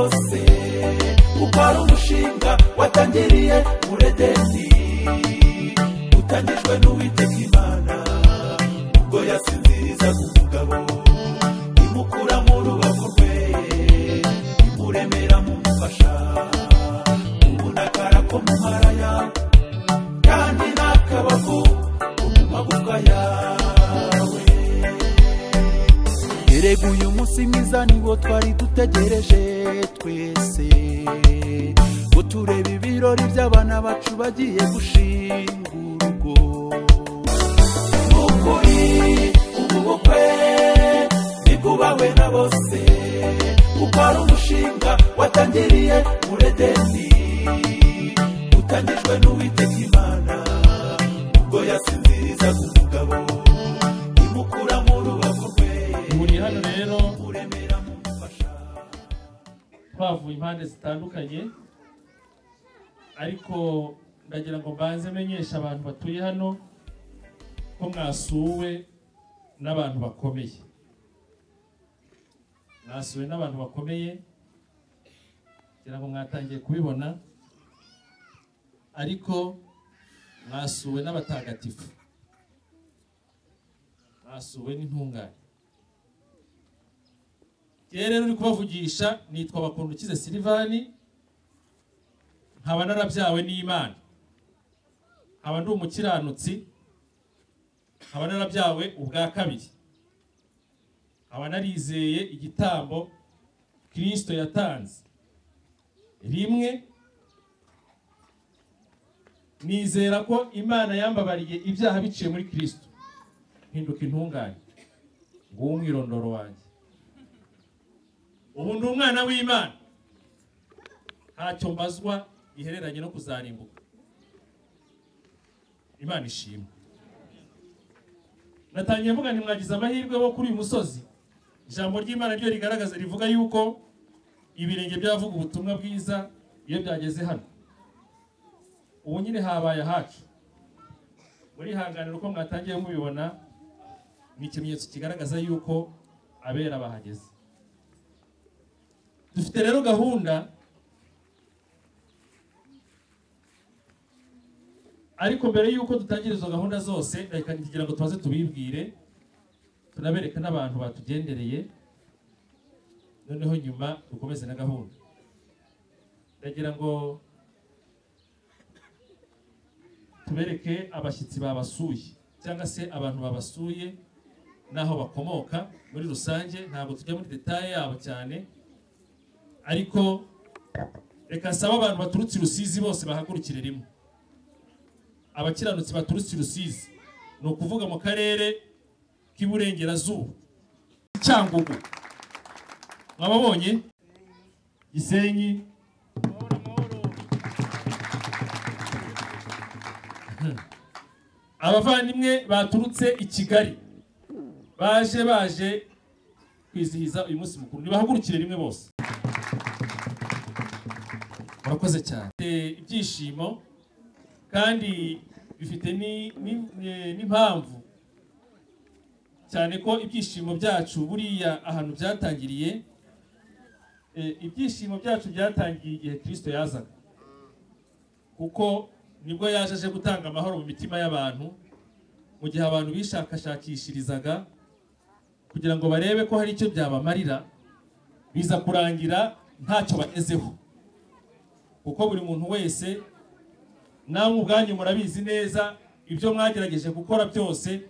bose, kuko ari umushinga watangiriye muri Edeni, utangijwe n'Uwiteka Imana, ubwo yasinzirizaga umugabo, imukura mu rubavu rwe, imuremera mumufasha. Ubu n'akara ko mu mara yawe, kandi n'akabavu ko mu magufwa yawe. Erega uyu munsi mwiza niwo twari dutegereje twese, ngo turebe ibirori by'abana bacu bagiye gushinga urugo. Ukuri ubu bukwe nibwubahwe na bose, kuko ari umushinga watangiriye muri Edeni, utangijwe n'Uwiteka Imana, ubwo yasinzirizaga umugabo, imukura mu rubavu rwe. Muri hano rero twavuye impande zitandukanye, ariko ndagira ngo mbanze menyeshe abantu batuye hano ko mwasuwe n'abantu bakomeye. Mwasuwe n'abantu bakomeye, ngira ngo mwatangiye kubibona, ariko mwasuwe n'abatagatifu, mwasuwe n'intungane. Rero uri kubavugisha nitwa Bakundukize Silivani, nkaba narabyawe n'Imana, nkaba ndi umukiranutsi, nkaba narabyawe ubwa kabiri, nkaba narizeye igitambo Kristo yatanze rimwe, nizera ko Imana yambabariye ibyaha biciye muri Kristo, mpinduka intungane. Nguwo umwirondoro wanjye. Ubu ndi umwana w'Imana, ntacyo mbazwa gihereranye no kuzarimbuka. Imana ishimwe. Natangiye mvuga nti mwagize amahirwe bo kuri uyu musozi. Ijambo ry'Imana ryo rigaragaza rivuga yuko ibirenge by'abavuga ubutumwa bwiza iyo byageze hano, ubu nyine habaye ahacu. Murihanganira uko mwatangiye mubibona, ni ikimenyetso kigaragaza yuko abera bahageze. Dufite rero gahunda, ariko mbere yuko dutangira izo gahunda zose, reka ngira ngo tubaze tubibwire, tunabereke n'abantu batugendereye, noneho nyuma dukomeze na gahunda. Ndagira ngo tubereke abashyitsi babasuye, cyangwa se abantu babasuye n'aho bakomoka muri rusange. Ntabwo tujya muri detaye yabo cyane, ariko reka nsaba abantu baturutse i Rusizi bose bahagurukire rimwe. Abakiranutsi baturutse i Rusizi, ni ukuvuga mu karere k'iburengerazuba, Cyangugu, mwababonye, Gisenyi, abavandimwe baturutse i Kigali baje kwizihiza uyu munsi mukuru, nibahagurukire rimwe bose. Murakoze cyane. Ibyishimo kandi bifite n'impamvu, cyane ko ibyishimo byacu buriya ahantu byatangiriye, ibyishimo byacu byatangiye igihe Kristo yazaga, kuko nibwo yaje aje gutanga amahoro mu mitima y'abantu, mu gihe abantu bishakashakishirizaga kugira ngo barebe ko hari icyo byabamarira, biza kurangira ntacyo bagezeho. Kuko buri muntu wese, namwe ubwanyu murabizi neza, ibyo mwagerageje gukora byose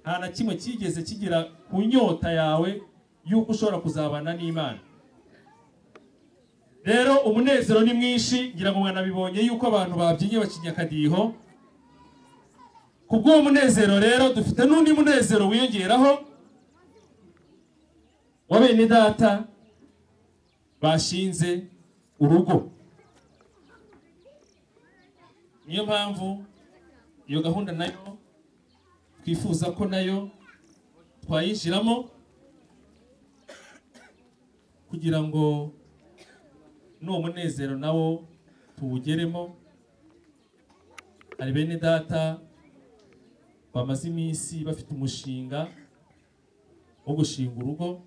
nta na kimwe kigeze kigira ku nyota yawe yuko ushobora kuzabana n'Imana. Rero umunezero ni mwinshi, ngira ngo mwanabibonye yuko abantu babyinnye bacinya akadiho. Kubw'uwo munezero rero dufite n'undi munezero wiyongeraho wa bene data bashinze urugo. Niyo mpamvu iyo gahunda nayo twifuza ko nayo twayinjiramo, kugira ngo n'uwo munezero nawo tuwugeremo. Hari bene data bamaze iminsi bafite umushinga wo gushinga urugo.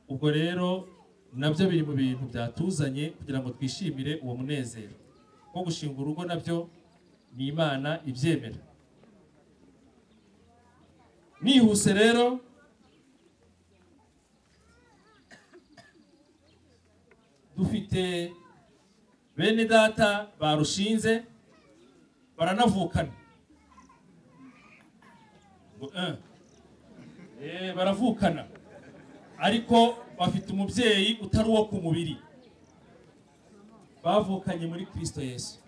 Ubwo rero nabyo biri mu bintu byatuzanye kugira ngo twishimire uwo munezero wo gushinga urugo, nabyo ni Imana ibyemera. Nihuse rero dufite bene data barushinze baranavukana, baravukana ariko bafite umubyeyi utari uwo ku mubiri, bavukanye muri Kristo Yesu.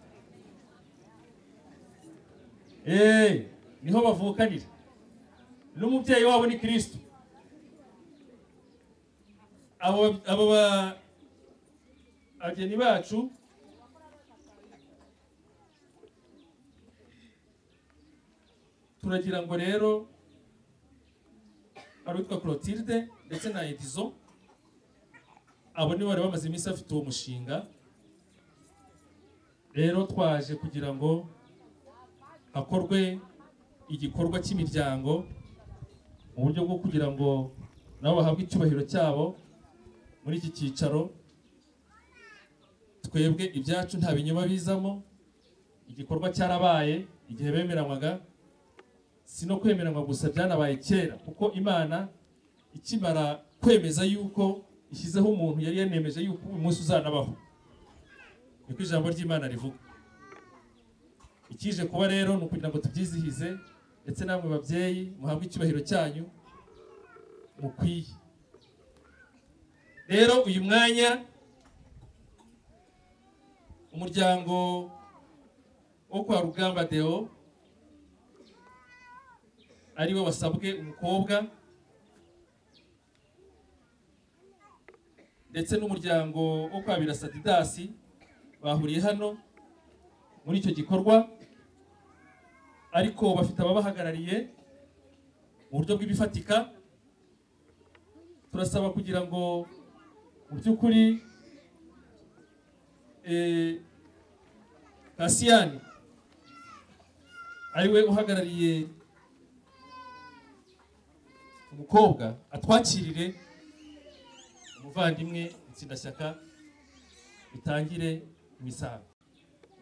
Niho bavukanira, n'umubyeyi wabo ni Kristo. Abo bageni bacu turagira ngo rero ari uwitwa Clotilde ndetse na Edizo, abo ni bari bamaze iminsi bafite uwo mushinga. Rero twaje kugira ngo hakorwe igikorwa cy'imiryango mu buryo bwo kugira ngo nabo bahabwe icyubahiro cyabo muri iki cyicaro. Twebwe ibyacu nta binyoma bizamo, igikorwa cyarabaye igihe bemeranywaga, si no kwemeranywa gusa, byanabaye kera, kuko Imana ikimara kwemeza yuko ishyizeho umuntu yari yanemeje yuko uyu munsi uzanabaho, niko ijambo ry'Imana rivuga. Ikije kuba rero ni ukugira ngo tubyizihize, ndetse namwe babyeyi muhabwe icyubahiro cyanyu mukwiye. Rero uyu mwanya umuryango wo kwa Rugamba Deo ariwe wasabwe umukobwa, ndetse n'umuryango wo kwa Birasa Didasi bahuriye hano muri icyo gikorwa, ariko bafite ababahagarariye mu buryo bw'ibifatika. Turasaba kugira ngo mu by'ukuri Kasiyani ariwe uhagarariye umukobwa atwakirire umuvandimwe Mutsindashyaka, bitangire imisango.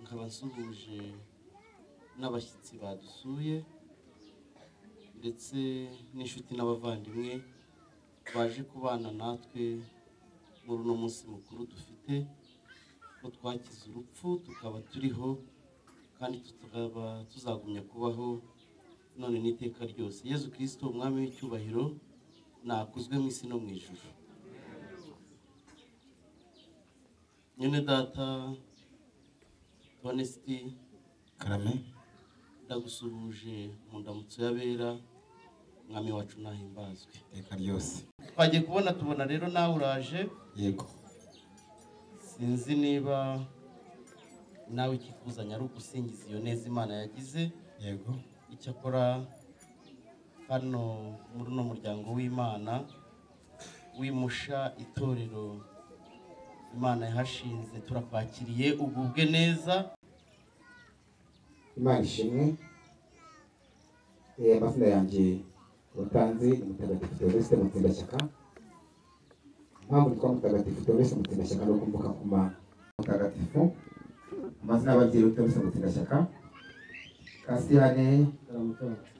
Nkaba nsuhuje n'abashyitsi badusuye ndetse n'inshuti n'abavandimwe baje kubana natwe muri uno munsi mukuru dufite, ko twakize urupfu tukaba turiho kandi tukaba tuzagumya kubaho none n'iteka ryose. Yezu Kristo umwami w'icyubahiro nakuzwe mu isi no mu ijuru. Nyene data Honesty Karame, ndagusuhuje mu ndamutso y'abera, mwami wacu nahimbazwe iteka ryose. Twagiye kubona tubona rero nawe uraje. Yego, sinzi niba nawe ikikuzanya ari ugusingiza iyo neza Imana yagize. Yego, icyakora hano muri uno muryango w'Imana w'imusha itorero Imana yahashinze, turakwakiriye ugubwe neza. Imana ishimwe. Amazina yanjye watanze ni Mutagatifu Theoneste Mutsindashyaka. Impamvu nitwa Mutagatifu Theoneste Mutsindashyaka ni ukumbuka ku Mana mutagatifu. Amazina y'ababyeyi Theoneste Mutsindashyaka, Kasiyane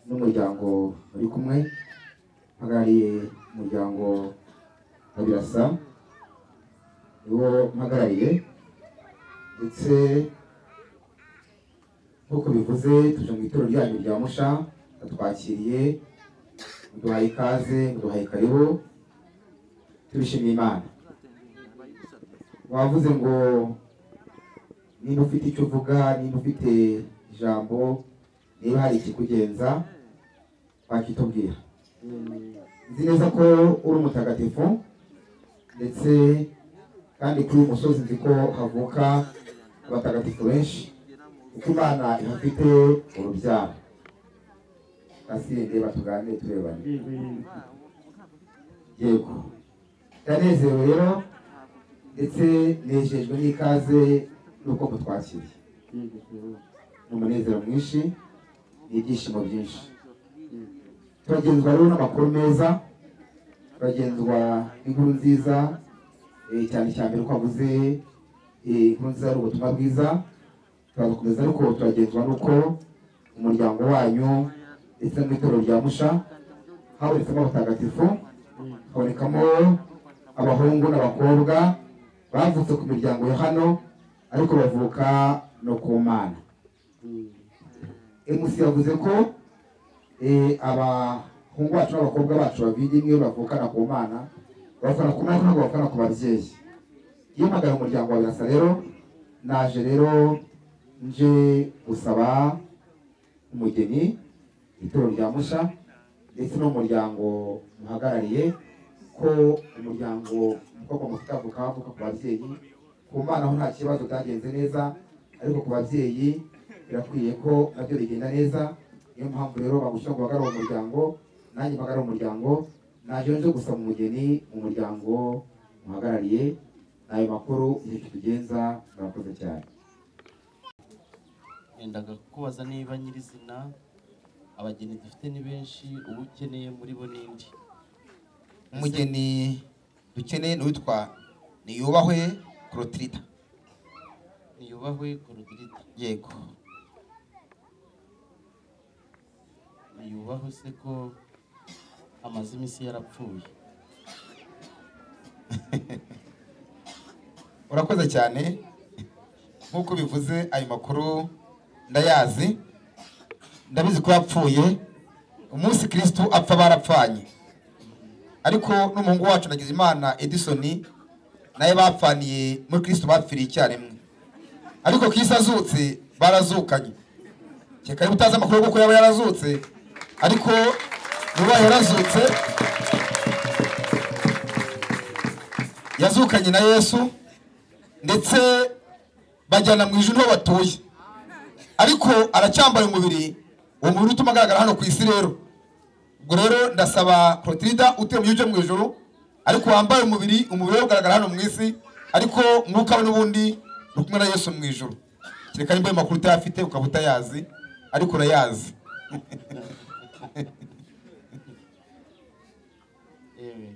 n'umuryango bari kumwe, mpagarariye umuryango wa Birasa, niwo mpagarariye, ndetse nk'uko bivuze tuje mu itorero ryanyu rya Musha, batwakiriye, muduhaye ikaze, muduhaye karibu, tubishimiye Imana. Wavuze ngo niba ufite icyo uvuga, niba ufite ijambo, niba hari ikikugenza wakitubwira. Nzi neza ko uri umutagatifu, ndetse kandi kuri uyu musozi nzi ko havuka abatagatifu benshi, kuko Imana ihafite urubyaro. Kasiyende batuganire turebane. Yego, ndanezerewe rero ndetse nejejwe n'ikaze n'uko mutwakiriye. Ni umunezero mwinshi n'ibyishimo byinshi. Turagenzwa rero n'amakuru meza Turagenzwa inkuru nziza, cyane cyane mbere uko avuze inkuru nziza ari ubutumwa bwiza. Turakomeza ariko turagenzwa nuko umuryango wanyu ndetse n'itorero rya Musha habonetsemo abatagatifu, habonekamo abahungu n'abakobwa bavutse ku miryango ya hano ariko bavuka no ku Mana. MC yavuze ko abahungu bacu n'abakobwa bacu bavindimwe bavukana ku Mana, bavukana ku Mana ntabwo bavukana ku babyeyi. Iyo mpagara umuryango wa Birasa rero, naje rero nje gusaba umugeni itorero rya Musha ndetse n'umuryango muhagarariye, ko umuryango umukobwa mufite avuka avuka ku babyeyi. Ku Mana ho nta kibazo byagenze neza, ariko ku babyeyi birakwiye ko nabyo bigenda neza. Niyo mpamvu rero bagushyira ngo bahagarare umuryango, nanjye mpagarare umuryango. Naje nje gusaba umugeni mu muryango muhagarariye. N'ayo makuru igihe tugenza. Murakoze cyane. Nendaga kubaza niba nyirizina abageni dufite ni benshi, ubu ukeneye muri bo nindi? Umugeni dukeneye ni uwitwa Niyubahwe Clotilde. Niyubahwe Clotilde. Yego. Niyubahwe se ko amaze iminsi yarapfuye? Urakoze cyane. Nk'uko bivuze ayo makuru ndayazi, ndabizi ko yapfuye umunsi Kristo apfa barapfanye, ariko n'umuhungu wacu Nagizimana Edison naye bapfaniye muri Kristo, bapfiriye icyarimwe, ariko Kristo azutse barazukanye. Kereka niba utazi amakuru kuko yaba yarazutse, ariko nuba yarazutse yazukanye na Yesu, ndetse bajyana mu ijuru niho batuye, ariko aracyambaye umubiri, uwo mubiri utuma agaragara hano ku isi. Rero ubwo rero ndasaba Clotilde utuye mu gihugu cyo mu ijuru, ariko wambaye umubiri, umubiri we ugaragara hano mu isi, ariko mwuka we n'ubundi uri kumwe na Yesu mu ijuru. Kereka nimba ayo makuru utayafite ukaba utayazi, ariko urayazi. Yewe,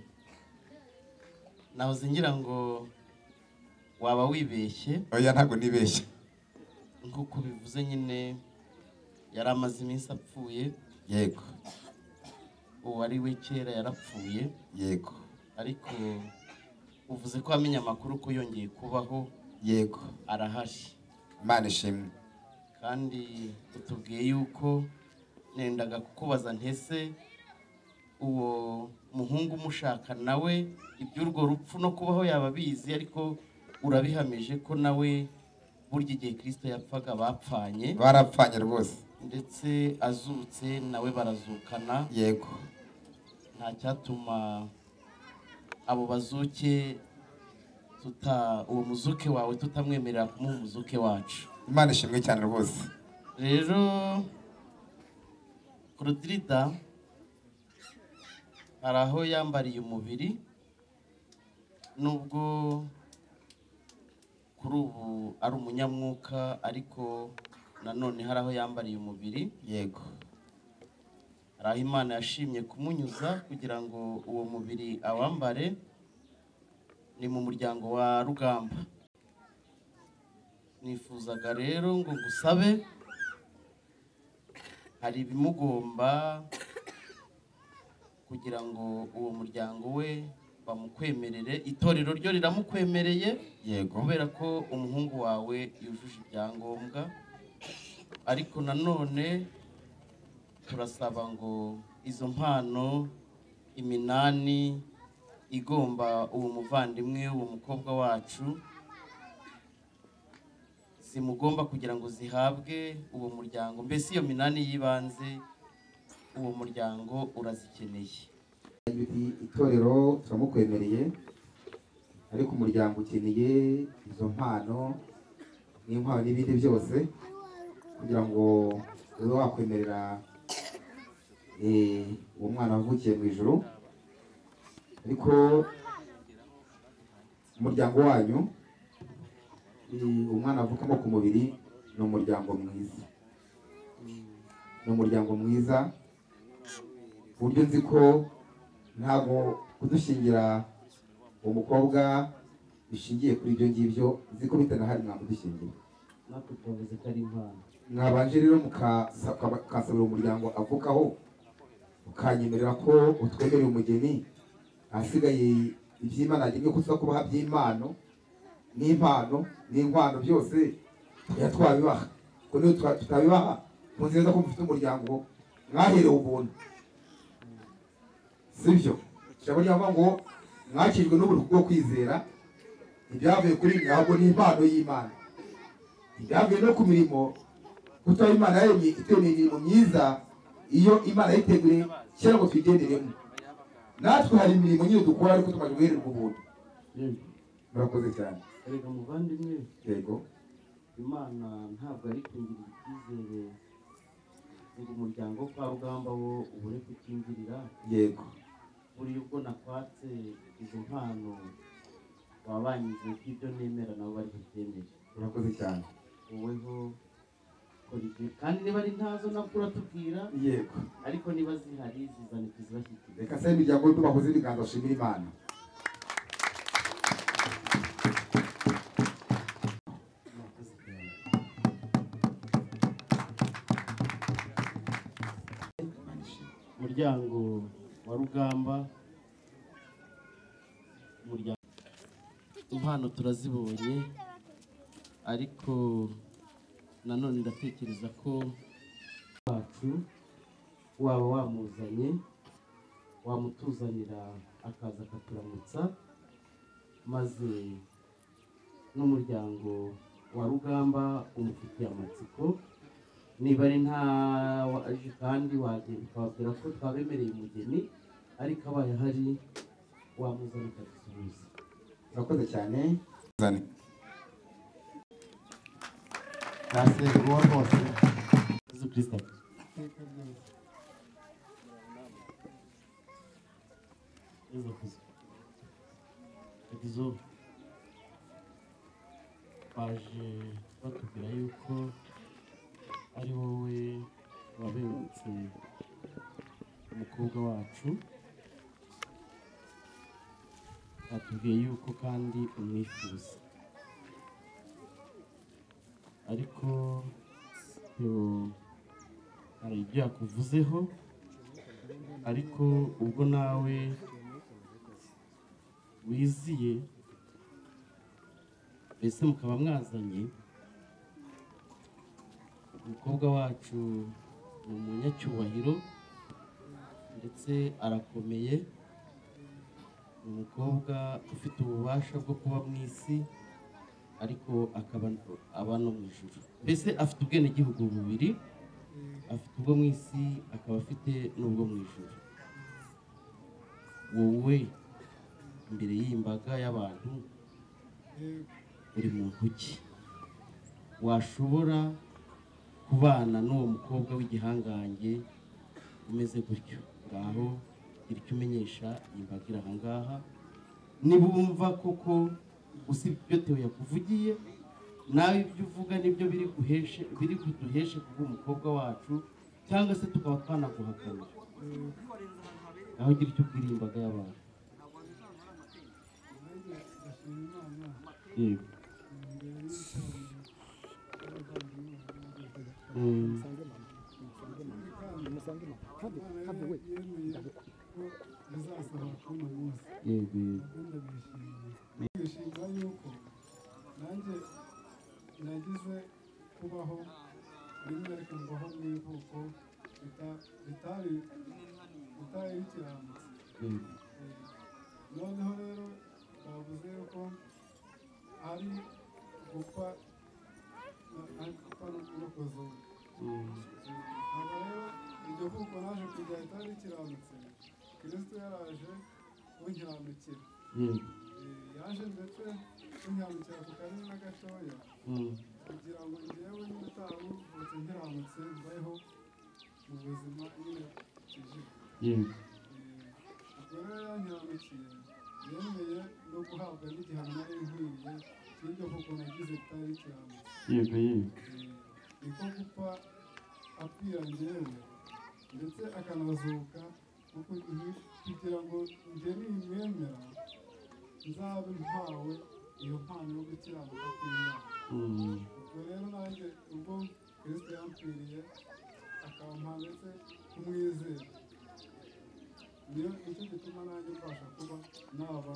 nahoze ngira ngo waba wibeshye. Oya, ntabwo nibeshye. Nk'uko bivuze nyine yari amaze iminsi apfuye. Yego. Uwo ari we kera yarapfuye. Yego. Ariko uvuze ko wamenye amakuru ko yongeye kubaho. Yego. Arahari. Imana ishimwe. Kandi utubwiye yuko nendaga kukubaza ntese uwo muhungu umushaka nawe iby'urwo rupfu no kubaho yaba abizi, ariko urabihamije ko nawe burya igihe Kristo yapfaga bapfanye. Barapfanye rwose. Ndetse azutse nawe barazukana. Yego. Nta cyatuma abo bazuke tuta uwo muzuke wawe tutamwemerera kumuha umuzuke wacu. Imana ishimwe cyane rwose. Rero Clotilde hari aho yambariye umubiri, nubwo kuri ubu ari umunyamwuka, ariko nanone hari aho yambariye umubiri. Yego. Hari aho Imana yashimye kumunyuza kugira ngo uwo mubiri awambare, ni mu muryango wa Rugamba. Nifuzaga rero ngo ngusabe, hari ibimugomba kugira ngo uwo muryango we bamukwemerere. Itorero ryo riramukwemereye. Yego. Kubera ko umuhungu wawe yujuje ibyangombwa, ariko nanone turasaba ngo izo mpano iminani igomba uwo muvandimwe, uwo mukobwa wacu, zimugomba kugira ngo zihabwe uwo muryango. Mbese iyo minani y'ibanze uwo muryango urazikeneye. Itorero turamukwemereye, ariko umuryango ukeneye izo mpano n'inkwano n'ibindi byose kugira ngo ube wakwemerera uwo mwana wavukiye mu ijuru. Ariko umuryango wanyu, umwana avukamo ku mubiri, ni umuryango mwiza, ni umuryango mwiza ku buryo nzi ko Ntabwo kudushingira umukobwa bishingiye kuri ibyo ngibyo, nzi ko bitanahari mwamudushingira. Natwe twavuze ko ari impano. Mwabanje rero mukasabira umuryango avukaho, ukanyemerera ko utwemereye umugeni, ahasigaye iby'Imana yagennye ko tuza kubaha by'impano n'impano n'inkwano byose tukajya twabibaha. Kuko niyo tutabibaha muzi neza ko mufite umuryango mwaherewe ubuntu, sibyo? Ijambo ryavuga ngo mwakijwe n'ubuntu bwo kwizera, ibyavuye kuri mwe ahubwo ni impano y'Imana, ibyavuye no ku mirimo kuko Imana yaremye itwemeye imirimo myiza, iyo Imana yiteguriye kera ngo twigenderemo. Natwe hari imirimo nyine dukora ariko tumaze guhererwa ubuntu. Murakoze cyane. Erega muvandimwe, yego, Imana ntabwo ari kungirira icyizere ngo umuryango kwa Rugamba wo ubure kukingirira. Yego, buriya ubwo nakwatse izo mpano baba banyizeye ko ibyo nemera nabo bari bubyemere. Urakoze cyane. Woweho kora ibyo, kandi niba ari ntazo nabwo uratubwira. Yego, ariko niba zihari zizane tuzibashyikirize. Reka se imiryango yombi bahuze ibiganza bashimira Imana. Murakoze cyane. Umuryango wa Rugamba, umuryango, impano turazibonye, ariko nanone ndatekereza ko wacu waba wamuzanye, wamutuzanira akaza akaturamutsa, maze n'umuryango wa Rugamba umufitiye amatsiko. Niba ari nta waje kandi wagenda ukababwira ko twabemereye umugeni, ariko abaye ahari wamuzana akadusuhuza. Urakoze cyane. Nase uwo rwose Yesu Kristo. Yesu Kristo. Edizo baje batubwira yuko ari wowe wabengutse umukobwa wacu, batubwiye yuko kandi umwifuza, ariko yo hari ibyo yakuvuzeho, ariko ubwo nawe wiziye mbese mukaba mwazanye umukobwa wacu. Ni umunyacyubahiro ndetse arakomeye, ni umukobwa ufite ububasha bwo kuba mu isi ariko akaba aba no mu ijuru. Mbese afite ubwenegihugu bubiri, afite ubwo mu isi akaba afite n'ubwo mu ijuru. Wowe imbere y'iyi mbaga y'abantu uri muntu ki washobora kubana n'uwo mukobwa w'igihangange umeze gutyo? Ngaho gira icyo umenyesha iyi mbaga iri aha ngaha, nibumva koko usibye ibyo Theo yakuvugiye, nawe ibyo uvuga nibyo biri guheshe, biri kuduheshe kuba umukobwa wacu, cyangwa se tukaba twanaguhakanira. Ngaho gira icyo ubwira iyi mbaga y'abantu. Yego. Yego. Ndishimira yuko nanjye nagize kubaho rimwe, ariko mbaho mu ivuko bitari bikiranutse. Noneho rero bavuze yuko ari gupfa no kuzuka. Ntabwo rero iryo vuko naje kujya ritari rikiranutse, Kristo yaraje kunkiranukira. Yaje ndetse kunkiranukira ku kanini na gatoya, kugira ngo njyewe nyine utaruvutse nkiranutse mbayeho mu buzima nyine bukijijwe. Ubwo rero yankiranukiye, yemeye no guhabwa n'igihano nari nkwiriye cy'iryo vuko nagize ritari rikiranutse. Yego yego. Niko gupfa apfira njyewe, ndetse akanazuka Kugira ngo njye nimwemera nzabe mpawe iyo mpano yo gukiranuka kw'Imana. Ubwo rero nanjye ubwo Kristo yampfiriye akampa ndetse kumwizera, niyo nicyo gituma nanjye mbasha kuba naba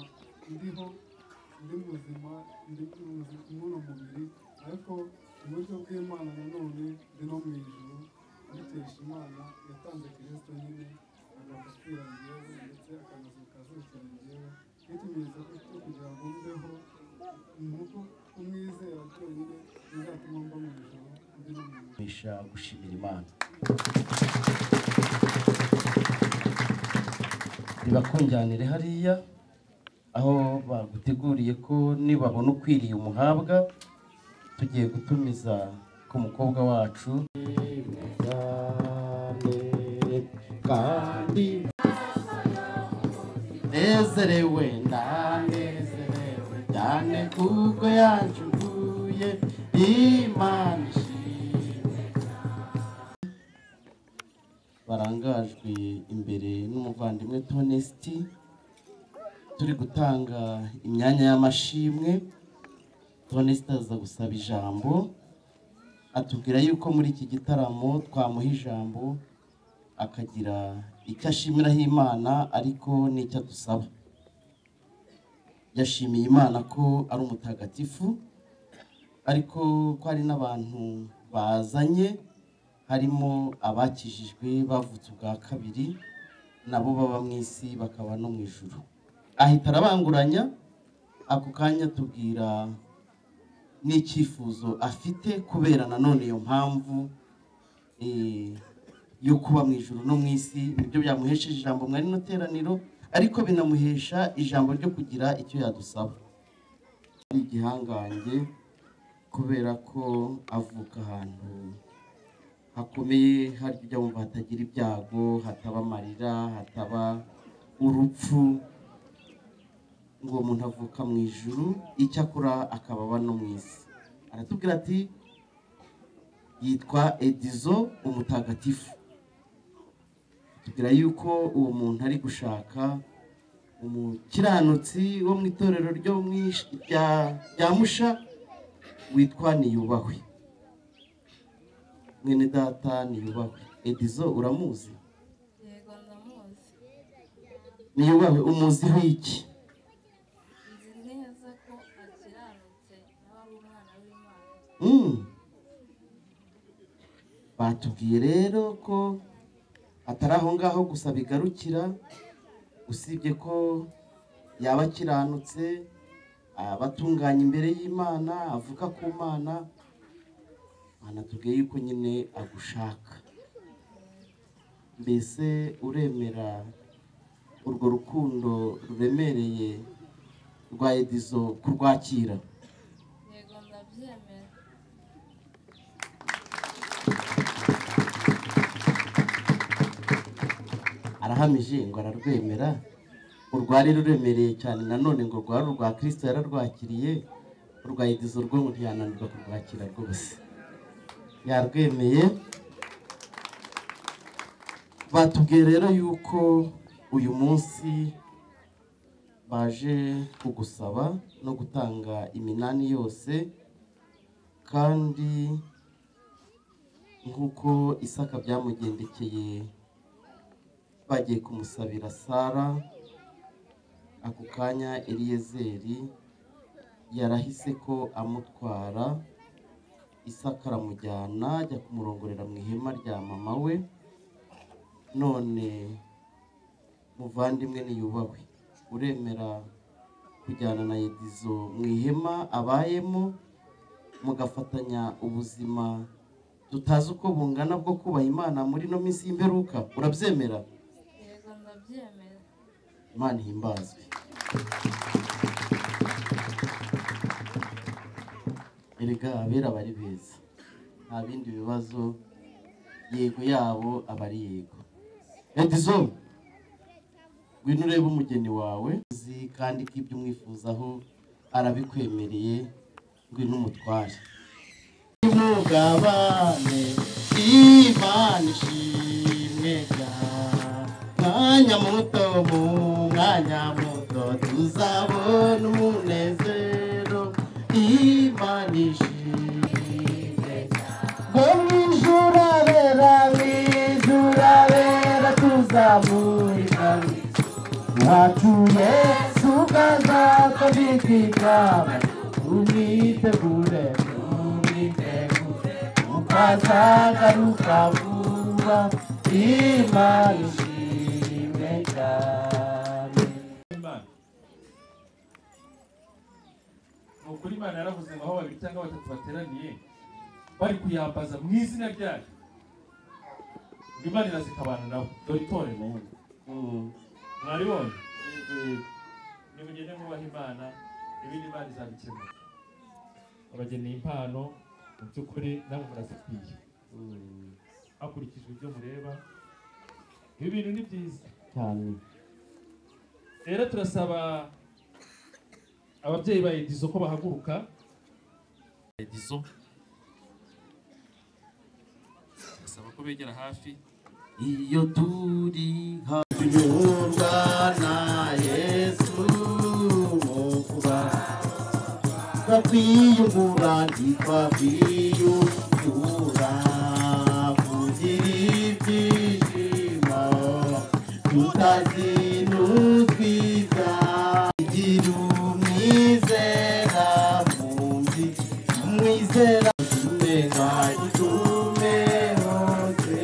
ndiho, ndi muzima, ndi muno mubiri, ariko mu buryo bw'Imana nanone ndi no mu ijuru, mbikesha Imana yatanze Kristo nyine agapfira njyewe ndetse akanazuka azukira njyewe, nk'ikimenyetso cyo kugira ngo mbeho nuko kumwizera byonyine bizatuma mba mu ijuru ndi no mu ijuru. Gushimira Imana nibakunjyanire hariya aho baguteguriye ko nibabona ukwiriye umuhabwa, tugiye gutumiza ku mukobwa wacu. Kandi nezerewe, ndanezerewe cyane kuko yancukuye, Imana ishimwe. Barangajwe imbere n'umuvandimwe Tonesti, turi gutanga imyanya y'amashimwe. Tonesti aza gusaba ijambo, atubwira yuko muri iki gitaramo twamuha ijambo akagira icyo ashimiraho Imana ariko n'icyo adusaba. Yashimiye Imana ko ari umutagatifu, ariko ko hari n'abantu bazanye, harimo abakijijwe bavutse ubwa kabiri, nabo baba mu isi bakaba no mu ijuru. Ahita arabanguranya ako kanya tubwira n'icyifuzo afite, kubera nanone iyo mpamvu yo kuba mu ijuru no mu isi, nibyo byamuhesheje ijambo mwari no teraniro, ariko binamuhesha ijambo ryo kugira icyo yadusaba. Ari igihangange kubera ko avuka ahantu hakomeye, hari ibyo wumva hatagira ibyago, hataba amarira, hataba urupfu, ngo umuntu avuka mu ijuru icyakora akaba aba no mu isi. Aratubwira ati yitwa Edizo umutagatifu. Tubwira yuko uwo muntu ari gushaka umukiranutsi wo mu itorero ryo rya Musha witwa Niyubahwe. Mwene data Niyubahwe, Edizo uramuzi? Yego ndamuzi. Niyubahwe umuziho iki? Nzi neza ko akiranutse, nawe ari umwana w'Imana. Batubwiye rero ko atari aho ngaho gusa bigarukira, usibye ko yaba akiranutse, abatunganya imbere y'Imana, avuka ku Mana, anatubwiye yuko nyine agushaka. Mbese uremera urwo rukundo ruremereye rwa Edizo kurwakira? Yego ndabyemera. Arahamije ngo ararwemera. Urwari ruremereye cyane nanone ngo rwari urwa Kristo yararwakiriye, urwa Edizo rwo ntiyananirwa kurwakira rwose, yarwemeye. Batubwiye rero yuko uyu munsi baje kugusaba no gutanga iminani yose, kandi nk'uko Isaka byamugendekeye bagiye kumusabira Sara, ako kanya Eliyezeri yarahise ko amutwara, Isaka aramujyana ajya kumurongorera mu ihema rya mama we. None muvandimwe Niyubahwe, uremera kujyana na Edizo mu ihema abayemo, mugafatanya ubuzima tutazi uko bungana bwo kubaha Imana muri no minsi y'imperuka? Urabyemera? Yego ndabyemera. Imana ihimbazwe. Erega abera bari beza, nta bindi bibazo, yego yabo aba ari yego. Edizo, ngwino urebe umugeni wawe, uzi kandi ko ibyo umwifuzaho arabikwemereye, ngwino umutware. Mugabane Imana ishimwe cyane. Mwanya muto, mu mwanya muto tuzabona umunezero. Imana ishimwe. Ngo mw'ijuru abera, mw'ijuru abera tuzamurika. Wacu Yesu azatwambika, tumwitegure, tumwitegure, kuko azagaruka vuba. Imana ishimwe cyane. Imana ni ukuri, Imana yaravuze ngo aho babiri cyangwa batatu bateraniye bari kuyambaza mu izina ryayo, ngo Imana irazikabana nabo. Dore itorero mwaribonye, nimugende mwubaha Imana, ibindi Imana izabikemura. Abageneye impano mu by'ukuri namwe murazikwiye hakurikijwe ibyo mureba. Ibi bintu ni byiza cyane. Rero turasaba ababyeyi ba Edizo ko bahaguruka. Edizo turasaba ko begera hafi. Iyo turi tunyurwa na Yesu mu kuba twakwiyungura, ntitwakwiyungura kugira ibyishimo tutazinutwiza. Igira umwizera mumbi, umwizera tumenga itume hose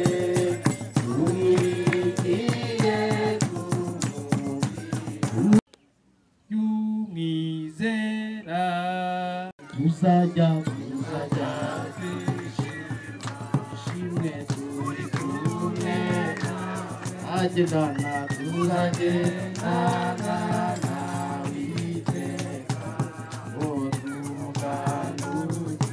tumwirikiye y'umwizera. Tuzajya, tuzajya twishimwe turi kumwe, agendana, tuzagendana nawe iteka, ngo tumuganduke.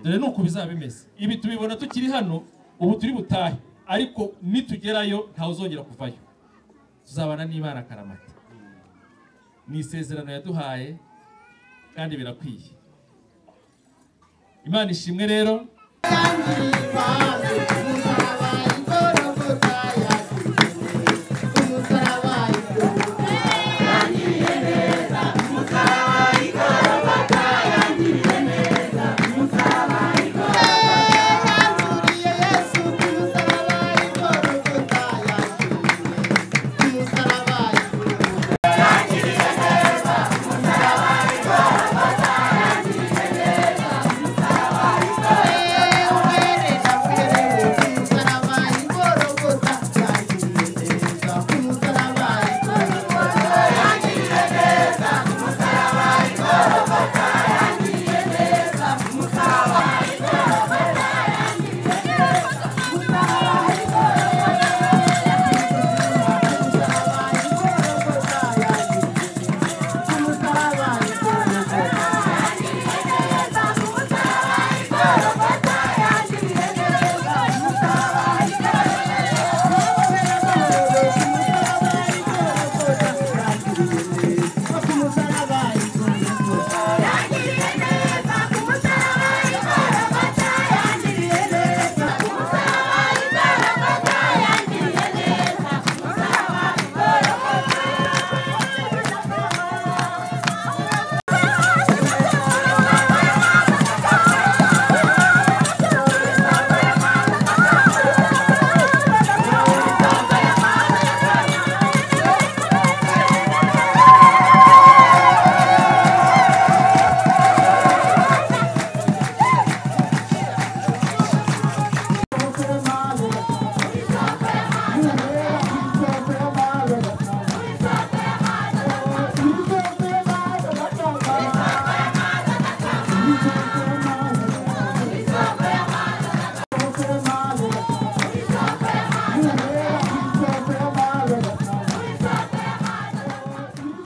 Dore nuko bizaba bimeze. Ibi tubibona tukiri hano, ubu turi butahe, ariko nitugerayo ntawe uzongera kuvayo. Tuzabana n'Imana akaramata. Ni isezerano yaduhaye kandi birakwiye. Imana ishimwe rero.